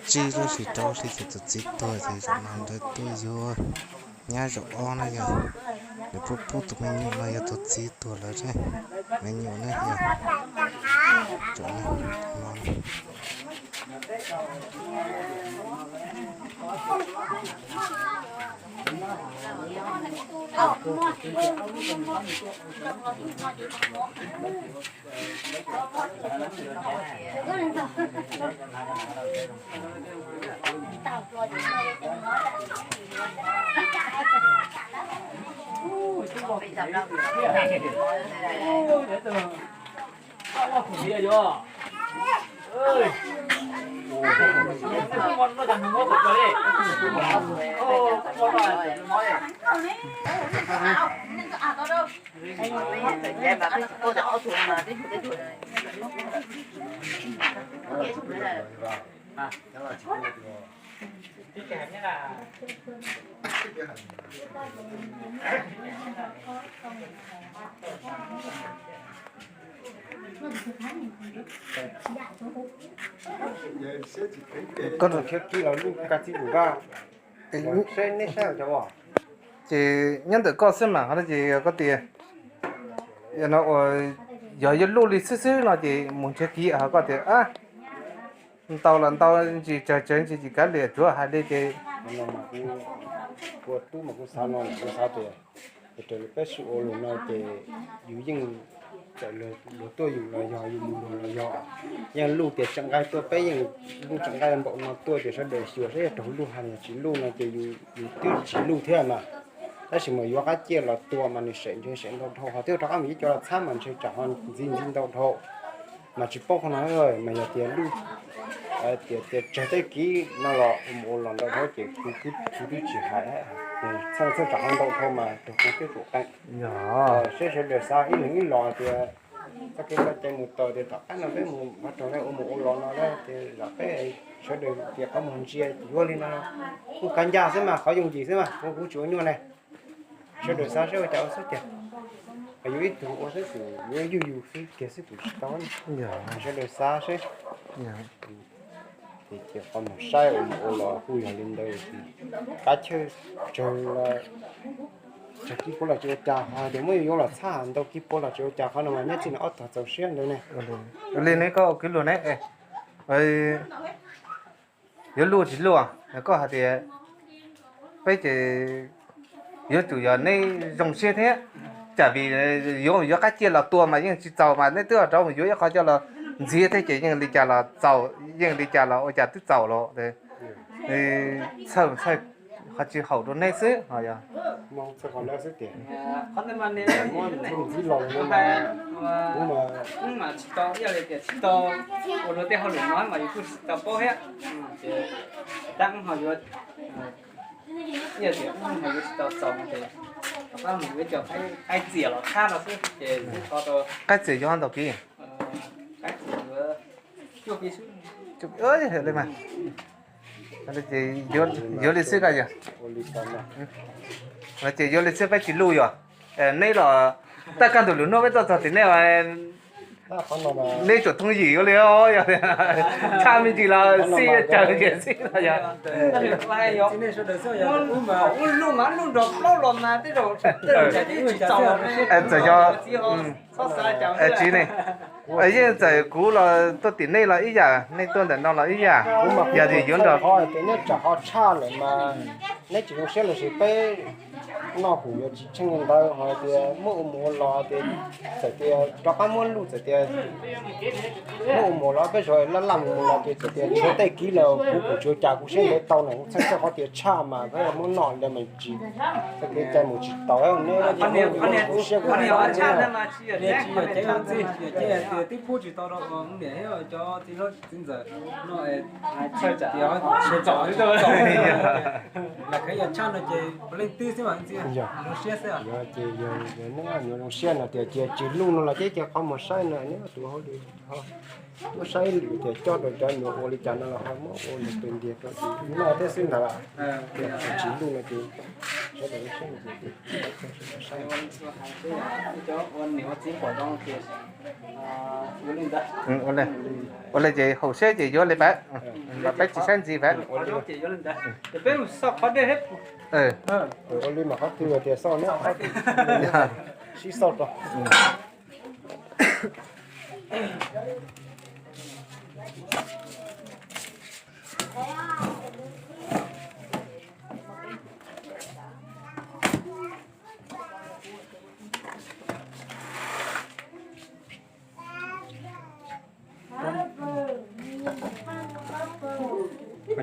Tsib lub hlis rau hli ces tus txiv tuag ces zaum no lawv tuaj yuav nyab zaum ob na yog. Lawv pub pub tus me nyuam no yog tus txiv tuag lawm, me nyuam na yog. Zaum no Koj rau khiav kiag los lub kab txib lus vaj. Ces nyob ntawm koj xwb mas, qhov no ces yog koj tias, no uas yog yuav luj li xwb xwb no ces mus nrhiav kiv ho koj tias, ntau los ntau, ntsis tsawg tsawg ntsis tsis kav liam, tsuav hais li ces. Kuv tub mas kuv xav no kuv xav tias, raws li peb sib ua lus no ces yus yeej txawm luag tuaj yus los yog yus mus luag los yog, yeej luj tias tseem nqaij tuaj peb yeej luj tseem nqaij npaum no tuaj ces sawv daws xyuas saib yog raug luj hais los tsis luj no ces yus twb tsis luj thiab mas. Tab sis mas yuav qab ciaj los tua mas nws seem ntshe seem ntau dhau, ho twb rov qab mus ib co los txhab mas ntshe tsam ho ntxiv ntxiv ntau dhau. Mas tsis paub qhov no, mas yog tias luj, tias tias tsawg tej kiv no los mus ua los ntau dhau ces kuv twb tsis hais, txhawj txhawj tsam ho ntau dhau mas raug kuv twb tus qeej. Seb sawv daws xav ib leeg ib los tias txoj kev txoj cai mus tau tias tom qab no peb mus vaj rau ua mus ua los no tias zam peb sawv daws tias qhov muag ntsia yuav li no kuj kav ncaj xwb mas qhov yooj yim xwb mas kuv tsis ua nyuaj ne. Sawv daws xav seb ua cas ua xwb tiag. Yus ib tug ua xwb tus yuav yug yus xwb kiag xwb tus tsis tau. Sawv daws xav seb. Ces cia qhov mus saib ua mus ua los kuj yog li ntawd. Qab chawj tsawg, tsawg kib puab los tsis ua cas, ho tias muab yus yuav los txhab ntau kib puab los tsis ua cas, qhov no mas nyob txij no ob tog txaus siab ntawd ne. Ua li ne koj ua kwv luag ne, yuav luj tsis luj, koj hais tias peb ces yuav tsum yog neb zoo siab thiab, tsam vim yuav yuav qab ciaj los tua mas yeej tsis txaus mas neb twb rov mus yuav ib qho coj los ntxiv thiab ces yeej li cas los txaus, yeej li cas los ua cas twb txaus los txhawj txhawj qhov tsis haum rau neb xwb. Ntxiv los mas tsis tau, ua luag tej hauj lwm no mas yus kuj tsis tau paub thiab. Ces tab ho yuav, tias ho yuav tsis tau txaus ces rov qab mus yuav cov qaib txias los txhab no xwb ces kuj tso rau. Qaib txias yuav ntau kiv? Qaib txias yuav cuaj kiv xwb. Li mas, yuav li xwb koj yog. Ces yuav li xwb peb tsis luj yog. Neb los, taj kaj ntug lwm hnub peb tuaj txog tim nej, neb tsuas thoob yim yuav li, yog tshaj me ntsis los xij tsaws ntsis xij no yog. Txawm yog, tsis ne, yeej txawm kuv los tuaj tim nej los ib yam, nej tuaj ntawm no los ib yam, yog tias yuav nrog qhov tias neb tsam ho tshaj lawm mas neb tsis zoo siab los sis peb noj hum yuav tsis tsheej li ntawd, ho tias muab ua mus ua los tias txawm tias rov qab muab luj txawm tias muab ua mus los peb zov laj laj mus mus los ces txawm tias nrhiav tej kiv los kuv kuj tsis ua cas, kuv siab ntev tau no kuv txhawj txhawj qhov tias tshaj mas peb muab noj li mas tsis, txoj kev cai mus tsis tau ne. Kuv siab kuv tsis yog cev tib pub tsis tau rau niam thiab cov txiv hlob txiv ntxawm no, tias txom, lam kheev yog tshaj no ces puav leej twb xwb mas ntxim zoo siab xwb. Ces yog neb nyuam zoo siab no tias cia tsis luj no los ces cia qhov mus saib no neb tus hauj lwm ho muab saib lwm tias coj rau cov nyuam ua li cas no los ho muab ua nws tus ntiag rau noj thiab xwb ntag. Tias tsis luj no ces Ua li ces haum siab ces yuav li pab, mas peb tsis saib ntxiv pab. Ua li mas qhov twg tias xauj ne, sib xauj rau.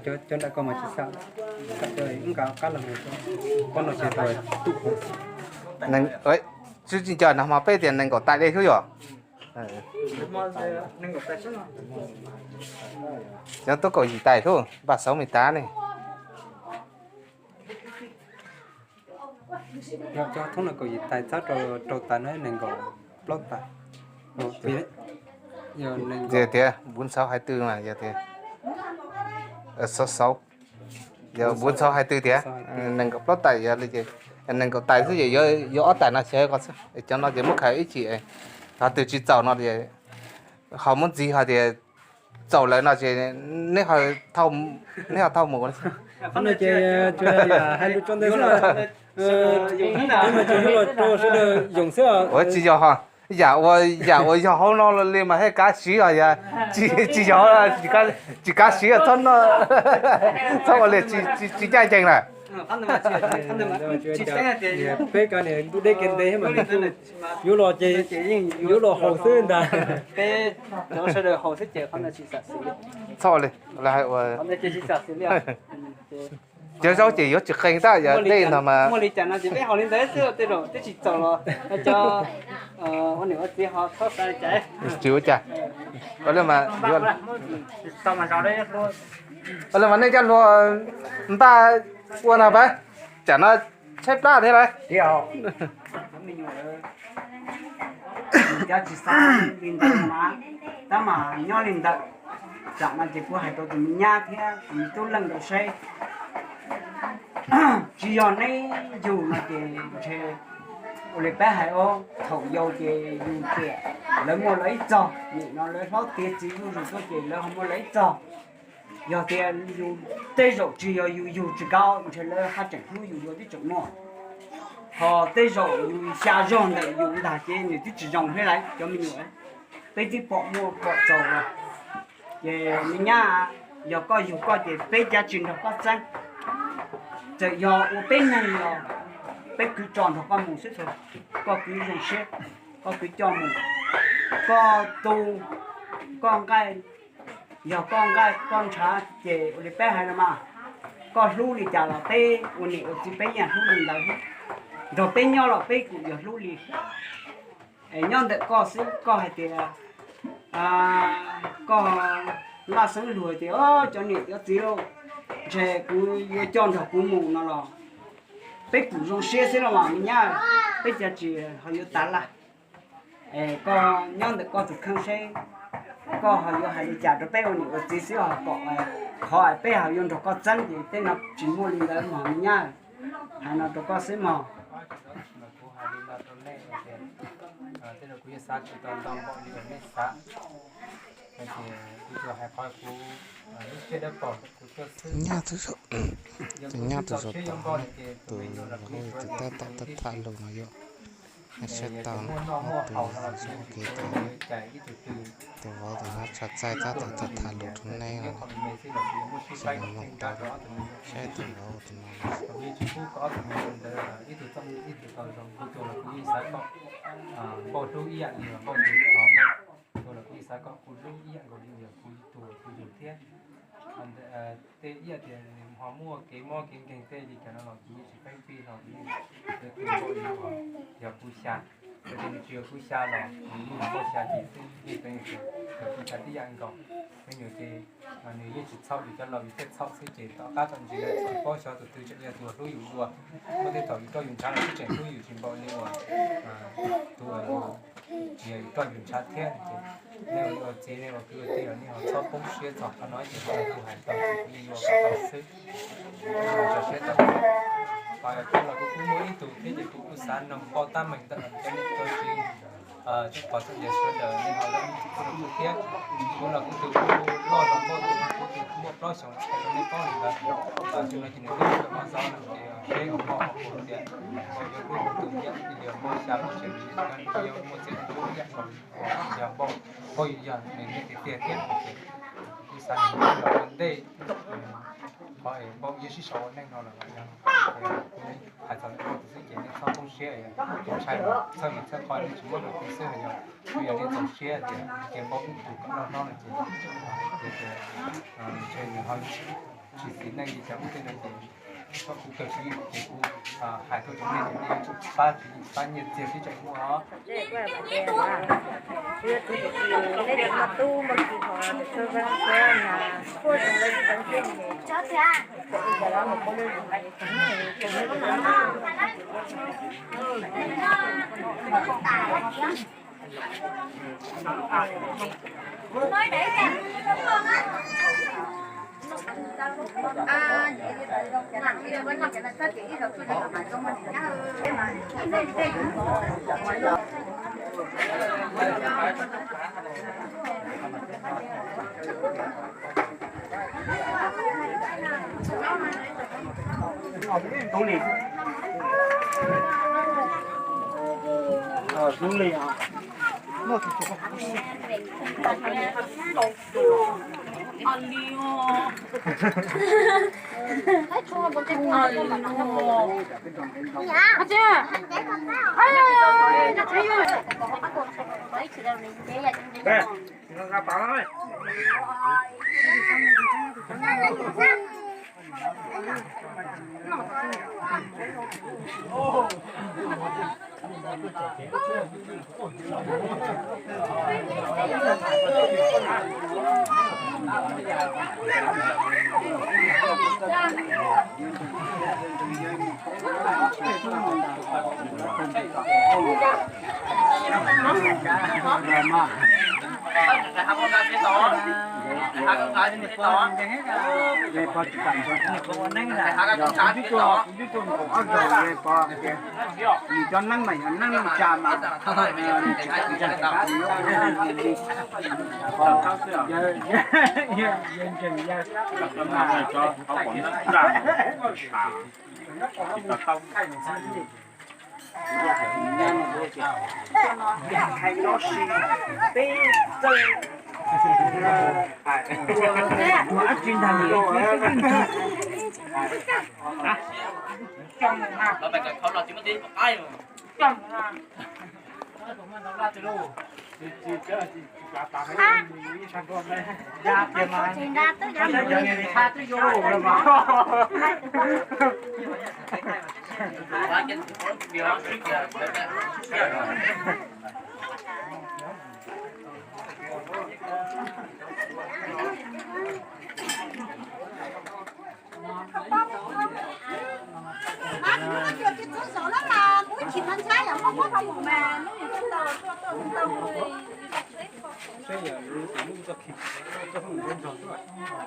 Cov nram ko mas tsis xav, nqa qab los, pob no ces tau. Tsis tsis nco no mas peb tias nees nkaum tais li xwb yom. Cov tub kaum yim tais xwb, npaj xauv me tas ne. Cov thoob no kaum yim tais, txhob rau tais no nees nkaum plaub tais. Yog tias bốn sáu hai tư mas yog tias sáu sáu, yog bốn sáu hai tư tiag, nees nkaum plaub tais yog li ces nees nkaum tais xwb ces yuav ob tais no xyaw qhov xwb, cov no ces muab khaws ib chim, qhov twg tsis txaus no ho muab ntxiv ho tias txaus lawm no ces neb ho thauj mus. Qhov no ces hais lus tso ntawd xwb. Ua tsis yog ho, yam ua, yam ua yog hauv no li mas thiaj kav siv os, tsis yog, tsis kav siv txhob, txhob ua li tsis ncaj ncees lawm. Peb ko niam ntug deb kev ntev mas yuav los ces yuav los haus xwb ntag. Txhob ua li, cov zaub ces yuav tsis qee tab yog dej no mas. Tsis ua cas. Ua li mas nej cov hluas npaj ua no pab, tsam no tshaib plab thiab lawm. Cov tsis xav li ntawd mas, tab mas nyob li ntawd, tsam no ces kuv hais rau tus me nyab thiab tus me tub leej rau seb, tsis yog neb yug no ces ntshe ua li peb hais os, thaum yau ces yus tiam lawv muaj lawv ib txog, nim no lawv hlob tiav txiv zuj zus tuaj ces lawv ho muaj lawv ib txog. Yog tias yus tej zaum tsis yog yus yug tsis kav ntshe lawv haj tseem hlub yus yuav twb tseem muaj. Ho tej zaum yus xya zog ntawm yus ntag ces nws twb tsis zoo thiab lawm cov me nyuam. Peb twb pom muaj pom txaus lawm. Ces me nyab, yog koj yug koj ces peb cav tsis nrog koj txeeb. Txawm yog ua peb neeg los peb kwv tso nrog koj mus xwb txog, koj kwv zoo siab, koj kwv coj mus, koj tu, koj nqaij, yog koj nqaij koj ntshav ces ua li peb hais no mas, koj hlub li cas los peb ua niam ua txiv peb yeej hlub li ntawd. Nrog peb nyob los peb kuj yog hlub li. Es nyob ntawm koj xwb, koj hais tias koj laj xeeb lug tias cov niam cov txiv lauj, ntshe kuv yuav coj nrog kuv mus no los peb kuj zoo siab xwb los mas me nyab, peb cav tsis ho yuav tas laj. Es koj nyob ntawm koj tus kheej seb koj ho yuav hais li cas rau peb ua niam ua txiv xwb ho kom qhov peb ho yuav nrog koj txeeb ces tej no tsis muaj li ntawd mog me nyab. Hais no rau koj xwb mog. Kuv hais li no rau nej tias, tej zaum kuv yeej xav tsis tau ntau npaum li uas nej xav, ces kuv tsuas hais qhov kuv lub siab dawb paug kuv tuaj xwb. Tus nyab tus zaum tod, tus tus tab tom tham tham lus no yog, nej saib tau, tus zoo kev tod, tus vauv tus nyab txhais txhais tab tom tham tham lus rau nej no, saib tus vauv tus no, saib tus vauv tus no. Kuv ib yam tias nws ho muaj kev mob kev nkeeg tej li cas no los kuv yeej tsis peeb pij los kuv yeej yuav tus npaum li uas yog kuv xya. Yog tias nws tsis yog kuv xya los nws yeej yog kuv xya ces xwb yeej peev xwm yog kuv xya tib yam nkaus. Peb nws ces nws yeej tsis txhaum yus cov laus yus thiaj txhaum xwb ces tom qab tom ntsis lawv tsis paub xyov tus twg tseem yog tus hlub yus dua. Muaj tej thaum yus roj yus ntshav los tseem hlub yus tsis npaum li uas tus uas yus tsis yog yus roj yus ntshav thiab ces nej ua niam ua txiv nej ua kwv ua tij los nej ho txhob poob siab txog qhov no ces kuv hais tau kuv yeej yuav tau xwb. Tso siab tau. Qhov kuv los kuv kuj muaj ib tug thiab ces kuv kuj xav noog npauj tab meeg ntawm cov niam cov txiv, tsoom pog txhua niam sawv daws nej ho los kuj thiab. Kuv los kuv tus kuj loj hluas nkauj tus, kuv tus kuj muaj plaub xyoos tshaj rau nej paub li ntawd. Tam sim no ces nws twb muaj mov xov no ces seb npauj ho puas tias npauj yuav hlub kuv tus yam li npauj xya npauj tsev li, npauj yuav muaj txiaj ntsig ib yam nkaus li yog npauj, npauj yog nws niam tiag tiag thiab ces kuv xav noog npauj los ua ntej. Qhov es npauj yuav sib sau ua neej no los yog kuv hais txog npauj tus xwb ces nej txhob poob siab, tus ntshai txhawj mus txhawj qhov nej tsis muab hais tus xwb, yog kuv yog nej txaus siab tias cia npauj ib tug kom noj hlob no ces, ces tias ntshe nws ho tsis txiv neej li cas ub tej no ces txhob kuv kawg siab ces kuv hais tuaj rau nej ces nej yuav tsum pab, pab nyiaj txiag sib tseem muaj os. Tus li, tus li. Nws cov neeb mas yog neeb tsa mas. Yawg ntseeg yawg. Hais no si peb txawj.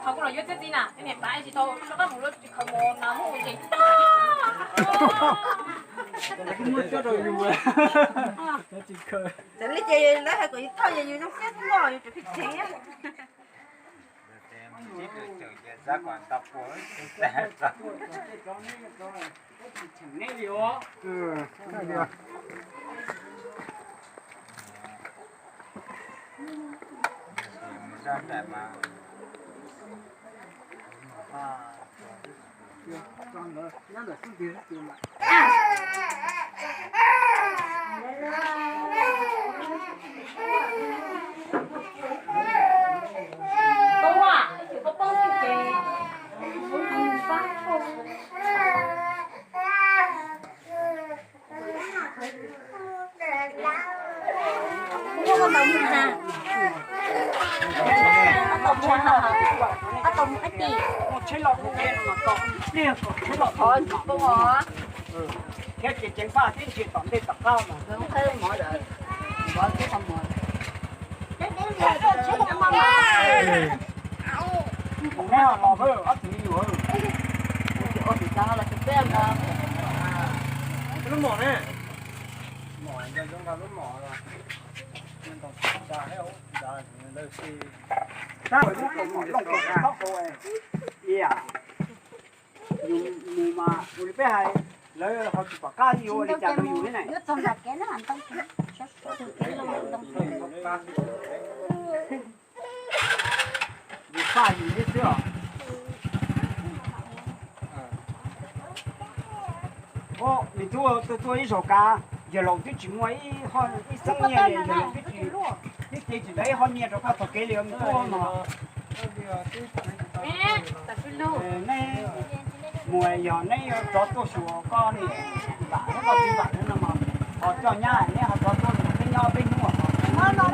Qhov kuv los yuav txiaj txiv na, niam tais tsis tau rov qab mus lawm, tsis khaws mus na, muab ua tsev tag. Txawm li ces lawv hais kom yus thauj yus zoo siab xwb los yus tseem pheej tseev. Thiab ces ceev faj thiab ntsia tom ntej tom qab mas. Neb ho los ob tug me nyuam. Lub mom ne. Tab mus kom mom looj kom thaub hau li yam yus mus mas ua li peb hais, lawv ho tsis pom qab yuav ua li cas rau yus li na. Yus faj yus thiab xwb os. Ua me tub, tuaj tuaj ib zaug kav, yawg laus twb tsis muaj ib, ib xeeb nyiaj li, yawg laus twb tsis, twb cev tsis tau ib qho nyiaj rau koj txoj kev li me tub no. Neb mus yog neb yuav rov tuaj xyuas koj niam vam thiab koj txiv vam no mas, ho coj nyab neb ho rov tuaj, peb nyob peb hnub os.